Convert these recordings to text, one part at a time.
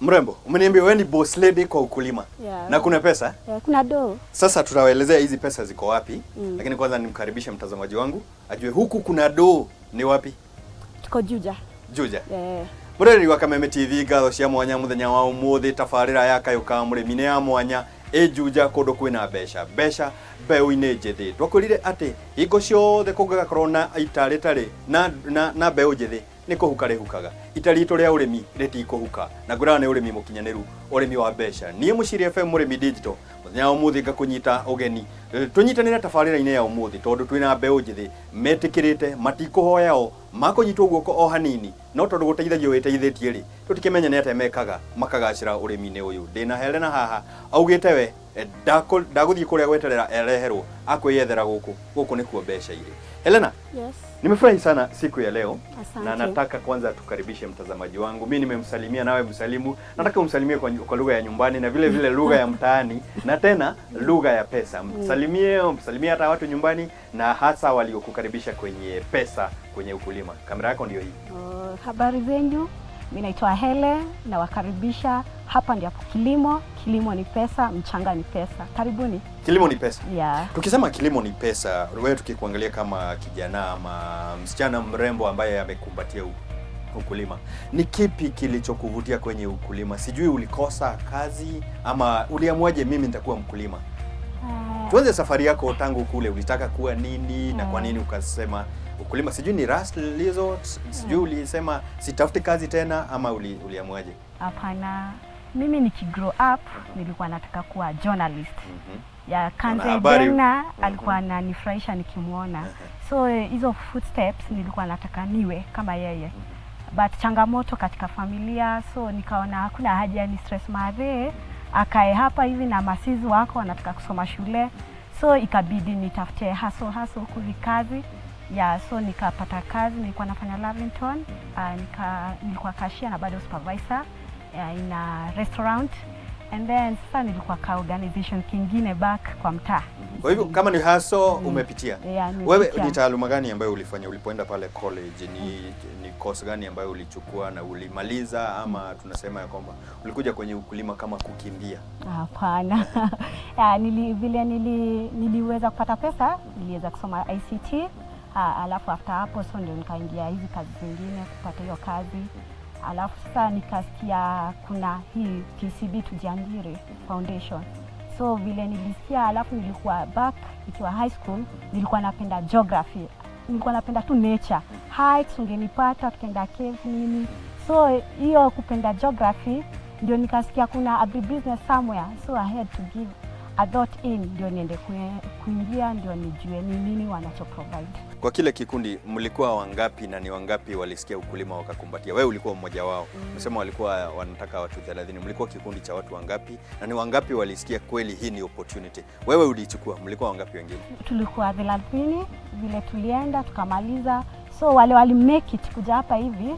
Mrembo, umeniambia wewe ni boss lady kwa ukulima. Yeah. Na kuna pesa? Yeah, kuna do. Sasa tutawaelezea hizi pesa ziko wapi, lakini kwanza nimkaribishe mtazamaji wangu ajue huku kuna do ni wapi. Tuko Juja. Juja. Yeah. Mũreri wa Kameme TV, ngatho cia mwanya mũthenya wa ũmũthĩ. Tabarĩra ya Kayũ ka Mũrĩmi nĩ ya mwanya ĩ Juja, kũndũ kwĩna mbeca, mbeca mbeũ-inĩ njĩthĩ. Twakwĩrire atĩ hingo ciothe kũngĩgakorwo na ita rĩtarĩ na mbeũ njĩthĩ, nĩ kũhuka rĩhukaga. Ita ritũ rĩa ũrĩmi rĩtikũhuka, na ngwĩraga nĩ ũrĩmi mũkinyanĩru, ũrĩmi wa mbeca. Niĩ Mũciri FM Mũrĩmi Digital, mũthenya wa ũmũthĩ ngakũnyita ũgeni tũnyitanĩre tabarĩra-inĩ ya ũmũthĩ, tondũ twĩna mbeũ njĩthĩ metĩkĩrĩte, matikũhoya, o makũnyitwo guoko o hanini, no tondũ gũteithagio wĩteithĩtie rĩ, tũtikĩmenya nĩ atĩa mekaga makagacĩra ũrĩmi-inĩ ũyũ. Ndĩna Helena haha, augĩte we ndagũthiĩ kũrĩa gweterera ereherwo, akwĩyethera gũkũ. Gũkũ nĩkuo mbeca irĩ. Helena, Yes. nimefurahi sana siku ya leo. Asante. Na nataka kwanza tukaribishe mtazamaji wangu. Mi nimemsalimia, nawe msalimu. Nataka umsalimie kwa lugha ya nyumbani na vile vile lugha ya mtaani na tena lugha ya pesa. Msalimie, msalimie hata watu nyumbani na hasa waliokukaribisha kwenye pesa kwenye ukulima. Kamera yako ndio hii. Oh, habari zenyu, mi naitwa Hele, nawakaribisha hapa. Ndipo kilimo, kilimo ni pesa, mchanga ni pesa. Karibuni. Kilimo ni pesa. Yeah. Tukisema kilimo ni pesa, wewe tukikuangalia kama kijana ama msichana mrembo ambaye amekumbatia ukulima, ni kipi kilichokuvutia kwenye ukulima? Sijui ulikosa kazi ama uliamuaje mimi nitakuwa mkulima? Tuanze safari yako tangu kule, ulitaka kuwa nini na kwa nini ukasema ukulima? Sijui ni last resort, sijui ulisema sitafuti kazi tena ama uliamuaje? Hapana, mimi nikigrow up nilikuwa nataka kuwa journalist. Ya Kanze Mwanahabari. Jena alikuwa ananifurahisha nikimwona, so hizo footsteps nilikuwa nataka niwe kama yeye, but changamoto katika familia, so nikaona hakuna haja ni stress madhe akae hapa hivi na masizi wako wanataka kusoma shule, so ikabidi nitafute hustle hustle huku kazi ya, so nikapata kazi. Nilikuwa nafanya Lavington, nilikuwa cashier na bado supervisor in a restaurant, and then sasa nilikuwa ka organization kingine back kwa mtaa. Kwa hivyo kama ni hustle umepitia. Yeah, Wewe nimepitia. ni taaluma gani ambayo ulifanya ulipoenda pale college? Ni course gani ambayo ulichukua na ulimaliza, ama tunasema ya kwamba ulikuja kwenye ukulima kama kukimbia? Hapana. Ya, vile niliweza kupata pesa, niliweza kusoma ICT, alafu after hapo so ndio nikaingia hizi kazi zingine kupata hiyo kazi. Alafu sasa nikasikia kuna hii KCB Tujiajiri Foundation. So vile nilisikia, alafu nilikuwa back nikiwa high school, nilikuwa napenda geography. Nilikuwa napenda tu nature. Hikes ungenipata tukaenda caves nini. So hiyo kupenda geography ndio nikasikia kuna agribusiness somewhere, so I had to give a thought in ndio niende kuingia ndio nijue ni nini wanacho provide. Kwa kile kikundi mlikuwa wangapi na ni wangapi walisikia ukulima wakakumbatia? Wewe ulikuwa mmoja wao. Umesema walikuwa wanataka watu 30. Mlikuwa kikundi cha watu wangapi na ni wangapi walisikia kweli hii ni opportunity? Wewe uliichukua, mlikuwa wangapi wengine? Tulikuwa 30 vile tulienda tukamaliza, so wale wali make it kuja hapa hivi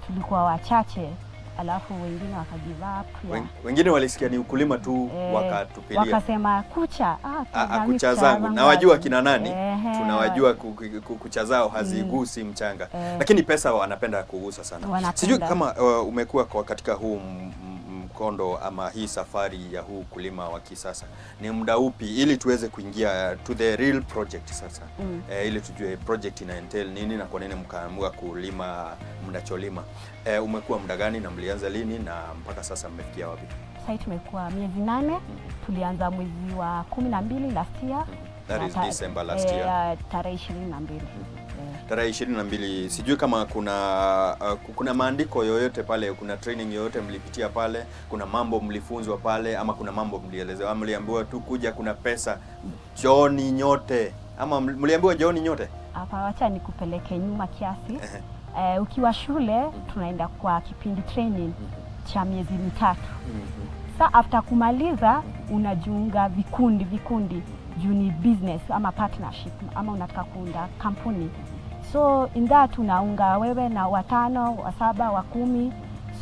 tulikuwa wachache, alafu wengine waka give up, yeah. Wengine walisikia ni ukulima tu Eh, wakatupilia. wakasema kucha, nami Kucha zangu nawajua kina nani, Ehe. tunawajua kucha zao hazigusi mchanga, Eh. lakini pesa wanapenda kugusa sana. Wanapenda. Sijui kama umekuwa kwa katika huu mkondo ama hii safari ya huu ukulima wa kisasa ni muda upi, ili tuweze kuingia to the real project sasa, ili tujue project ina entail nini na kwa nini mkaamua kulima mnacholima. Umekuwa muda gani na mlianza lini na mpaka sasa mmefikia wapi? Sasa tumekuwa miezi 8. Tulianza mwezi wa 12 last year. That Na is December last year. Tarehe 22. Eh. Tarehe 22. Sijui kama kuna maandiko yoyote pale, kuna training yoyote mlipitia pale, kuna mambo mlifunzwa pale, ama kuna mambo mlielezewa, ama mliambiwa tu kuja, kuna pesa, njooni nyote, ama mliambiwa njooni nyote? Hapa wacha nikupeleke nyuma kiasi. Ukiwa shule tunaenda kwa kipindi training cha miezi 3. Sa after kumaliza unajiunga vikundi vikundi juu ni business ama partnership ama unataka kuunda kampuni. So in that unaunga wewe na watano, wa saba, wa 10.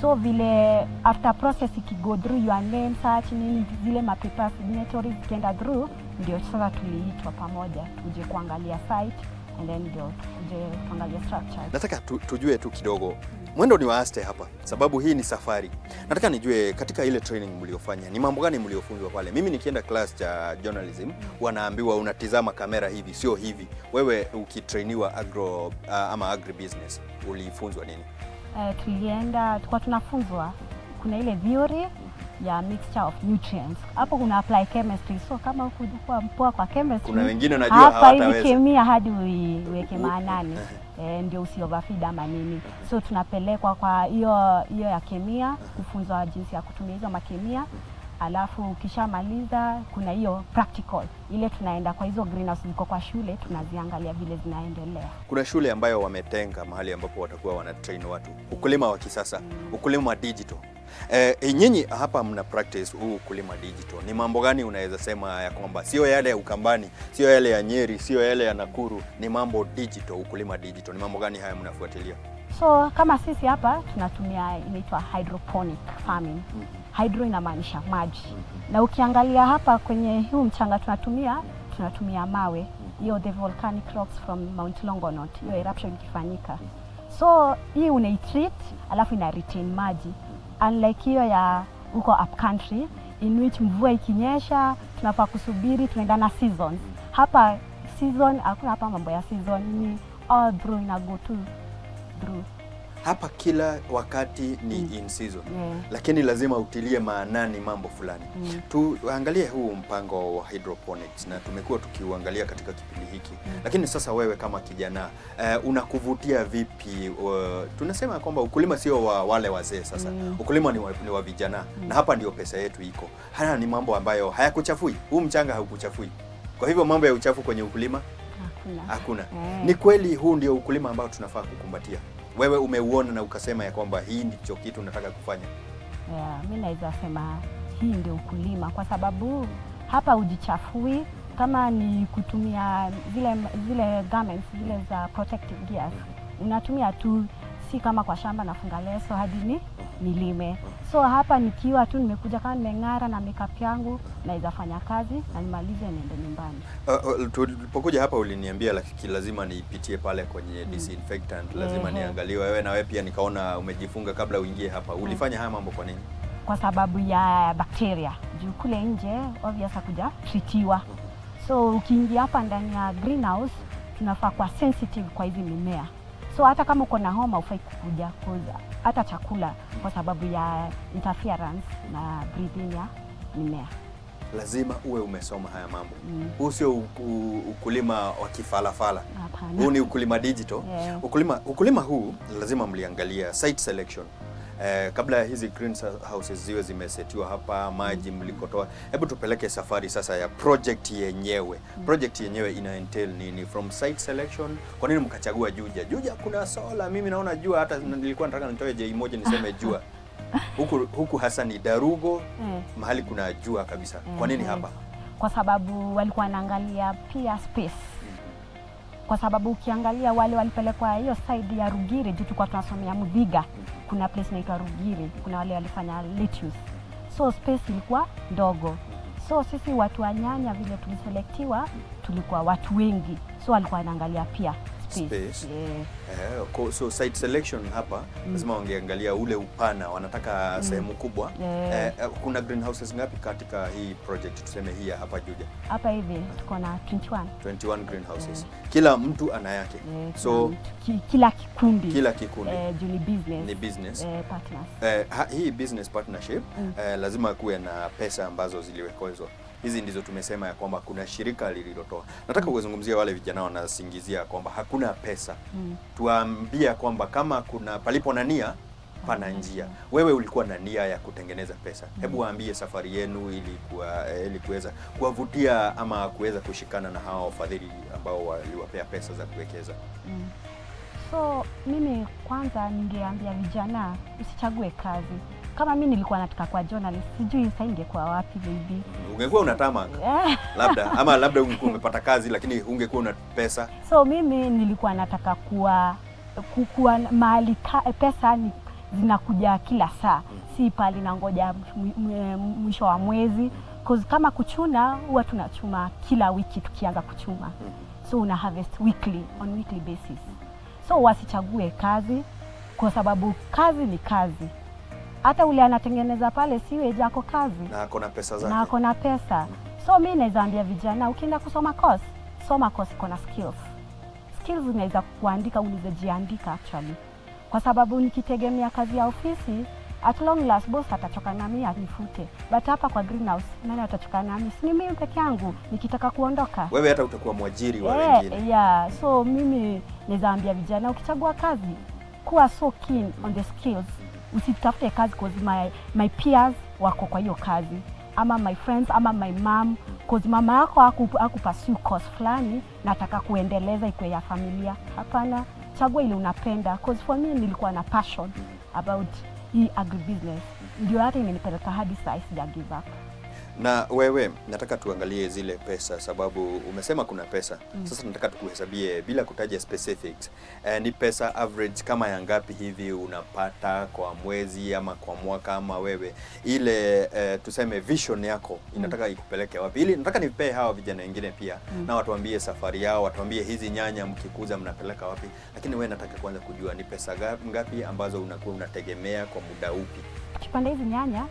So vile after process ikigo through your name search nini zile mapaper signatories zikienda through, ndio sasa tuliitwa pamoja tuje kuangalia site. And then ndio tukuje tuangalie structures. Nataka tujue tu kidogo mwendo ni wa aste hapa, sababu hii ni safari. Nataka nijue katika ile training mliofanya ni mambo gani mliofunzwa pale. Mimi nikienda class cha journalism wanaambiwa unatizama kamera hivi, sio hivi. Wewe ukitrainiwa agro ama agribusiness ulifunzwa nini? Tulienda tulikuwa tunafunzwa kuna ile theory ya mixture of nutrients. Hapo kuna apply chemistry, so kama hukuwa mpoa kwa chemistry, Kuna wengine najua hapa hivi hawataweza. kemia hadi uiweke maanani ndio usi overfeed ama nini. So tunapelekwa kwa hiyo hiyo ya kemia kufunzwa jinsi ya kutumia hizo makemia, alafu ukishamaliza kuna hiyo practical ile tunaenda kwa hizo greenhouse ziko kwa shule, tunaziangalia vile zinaendelea. Kuna shule ambayo wametenga mahali ambapo watakuwa wanatrain watu ukulima wa kisasa, ukulima wa digital. Nyinyi hapa mna practice huu ukulima digital. Ni mambo gani unaweza sema ya kwamba sio yale ya Ukambani, sio yale ya Nyeri, sio yale ya Nakuru, ni mambo digital, ukulima digital. Ni mambo gani haya mnafuatilia? So kama sisi hapa tunatumia inaitwa hydroponic farming. Hydro inamaanisha maji. Na ukiangalia hapa kwenye huu mchanga tunatumia mawe, hiyo the volcanic rocks from Mount Longonot, hiyo eruption ikifanyika. So hii unaitreat alafu ina retain maji, unlike hiyo ya huko upcountry in which mvua ikinyesha tunafaa kusubiri, tunaenda na seasons. Hapa season hakuna, hapa mambo ya season ni all through, ina go to through. Hapa kila wakati ni in season. Lakini lazima utilie maanani mambo fulani. Tuangalie huu mpango wa hydroponics na tumekuwa tukiuangalia katika kipindi hiki. Lakini sasa wewe kama kijana unakuvutia vipi? Tunasema kwamba ukulima sio wa wale wazee sasa. Ukulima ni wa vijana na hapa ndio pesa yetu iko. Haya ni mambo ambayo hayakuchafui. Huu mchanga haukuchafui. Kwa hivyo mambo ya uchafu kwenye ukulima Hakuna. hakuna. Eh. Ni kweli huu ndio ukulima ambao tunafaa kukumbatia. Wewe umeuona na ukasema ya kwamba hii ndicho kitu nataka kufanya. Yeah, mi naweza sema hii ndio ukulima kwa sababu hapa hujichafui. Kama ni kutumia zile garments zile za protective gears unatumia tu, si kama kwa shamba nafunga leso hadi ni nilime. So hapa nikiwa tu nimekuja kama nimeng'ara na makeup yangu, naweza fanya kazi na nimalize niende nyumbani. Tulipokuja hapa uliniambia lazima niipitie pale kwenye disinfectant, lazima niangaliwe wewe na wewe pia nikaona umejifunga kabla uingie hapa. Ulifanya haya mambo kwa nini? Kwa sababu ya bakteria juu kule nje obvious hakuja treatiwa. So ukiingia hapa ndani ya greenhouse tunafaa kuwa sensitive kwa hizi mimea, so hata kama uko na homa hufai kukuja 'cause hata chakula, kwa sababu ya interference na breathing ya mimea. Lazima uwe umesoma haya mambo. Huu sio ukulima wa kifalafala. Hapana. Huu ni ukulima digital. Ukulima huu lazima mliangalia site selection. Kabla ya hizi greenhouses ziwe zimesetiwa hapa, maji mlikotoa. Hebu tupeleke safari sasa ya project yenyewe. Project yenyewe ina entail nini from site selection? Kwa nini mkachagua Juja? Juja kuna sola, mimi naona jua, hata nilikuwa nataka nitoe J moja niseme jua. Huku hasa ni Darugo, mahali kuna jua kabisa. Kwa nini hapa? Kwa sababu walikuwa wanaangalia pia space, kwa sababu ukiangalia wale walipelekwa hiyo side ya Rugiri, juu tulikuwa tunasomea Muthiga, kuna place inaitwa Rugiri, kuna wale walifanya lettuce, so space ilikuwa ndogo. So sisi watu wa nyanya vile tuliselektiwa, tulikuwa watu wengi, so walikuwa wanaangalia pia space. Space. Yeah. So site selection hapa lazima wangeangalia ule upana, wanataka sehemu kubwa. Kuna greenhouses ngapi katika hii project, tuseme hii ya hapa Juja? Hapa hivi tuko na 21. 21 greenhouses. Kila mtu ana yake. So kila kikundi. Kila kikundi. Juu ni business. Ni business. Partners. Hii business partnership lazima kuwe na pesa ambazo ziliwekezwa. Hizi ndizo tumesema ya kwamba kuna shirika lililotoa. Nataka kuzungumzia wale vijana wanasingizia kwamba hakuna pesa. Tuambie kwamba kama kuna palipo na nia pana njia. Wewe ulikuwa na nia ya kutengeneza pesa. Hebu waambie safari yenu ili kuweza kuwavutia ama kuweza kushikana na hawa wafadhili ambao waliwapea pesa za kuwekeza. So mimi kwanza ningeambia vijana usichague kazi. Kama mi nilikuwa nataka kuwa journalist, sijui sasa ingekuwa wapi maybe. Ungekuwa una tarmac labda, ama labda ungekuwa umepata kazi lakini ungekuwa una pesa. So mimi nilikuwa nataka kuwa kukuwa mahali pesa zinakuja kila saa, si pali na ngoja mwisho wa mwezi. 'Cause kama kuchuna huwa tunachuma kila wiki tukianza kuchuma. So una harvest weekly, on weekly basis. So wasichague kazi kwa sababu kazi ni kazi. Hata ule anatengeneza pale sewage ako kazi Na ako na pesa zake. Na ako na pesa. So mi naweza ambia vijana, ukienda kusoma course, soma course iko na skills. Skills unaweza kuandika, unaweza jiandika actually, kwa sababu nikitegemea kazi ya ofisi, at long last boss atachoka nami anifute, but hapa kwa greenhouse nani atachoka nami? Si ni mimi peke yangu nikitaka kuondoka. Wewe hata utakuwa mwajiri wa wengine. Yeah. So mimi naweza ambia vijana, ukichagua kazi, kuwa so keen on the skills. Usitafute kazi cause my peers wako kwa hiyo kazi ama my friends ama my mom, cause mama yako haku pursue course fulani, nataka kuendeleza ikuwe ya familia. Hapana, chagua ile unapenda, cause for me nilikuwa na passion about hii agribusiness, ndio hata imenipeleka hadi saa hii sija give up. Na wewe, nataka tuangalie zile pesa, sababu umesema kuna pesa. Sasa nataka tukuhesabie bila kutaja specifics. Ni pesa average kama ya ngapi hivi unapata kwa mwezi ama kwa mwaka, ama wewe ile tuseme vision yako inataka ikupeleke wapi? Ili nataka nipee hawa vijana wengine pia na watuambie safari yao, watuambie hizi nyanya mkikuza mnapeleka wapi. Lakini wewe, nataka kwanza kujua ni pesa ngapi ambazo unakuwa unategemea kwa muda upi? Tukipanda hizi nyanya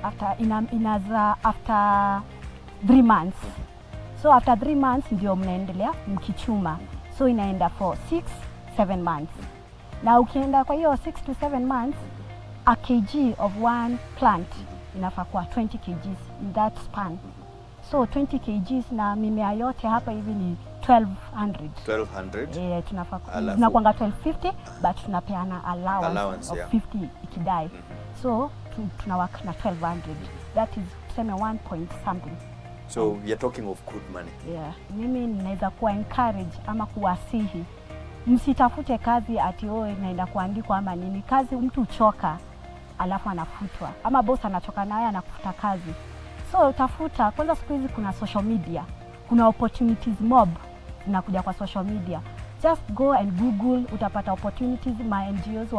after inaza after 3 months, so after 3 months ndio mnaendelea mkichuma, so inaenda for 6 7 months. Na ukienda kwa hiyo 6 to 7 months, a kg of one plant inafaa kuwa 20 kgs in that span. So 20 kgs na mimea yote hapa hivi ni 1200. 1200. Eh, tunafaa tunakwanga 1250, but tunapeana allowance, Allowance, of 50 ikidai. So tuna work na 1200, that is tuseme 1 point something. So we are talking of good money. Yeah. Mimi naweza kuwa encourage ama kuwasihi, msitafute kazi ati, "Oh, naenda kuandikwa" ama nini. Kazi mtu uchoka alafu anafutwa, ama boss anachoka naye anakufuta kazi. So tafuta kwanza, siku hizi kuna social media, kuna opportunities mob zinakuja kwa social media. Just go and Google, utapata opportunities. Ma NGOs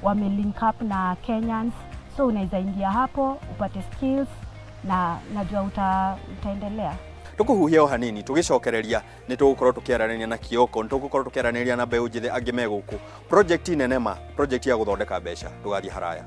wame link up na Kenyans, so unaweza ingia hapo upate skills na najua utaendelea. Tukuhuhia o hanini, tugicokereria nĩ tũgũkorwo tũkĩaranĩria na Kioko, nĩ tũgũkorwo tũkĩaranĩria na mbeũ njĩthĩ angĩ me gũkũ, project nene ma project ya gũthondeka mbeca. Ndũgathiĩ haraya.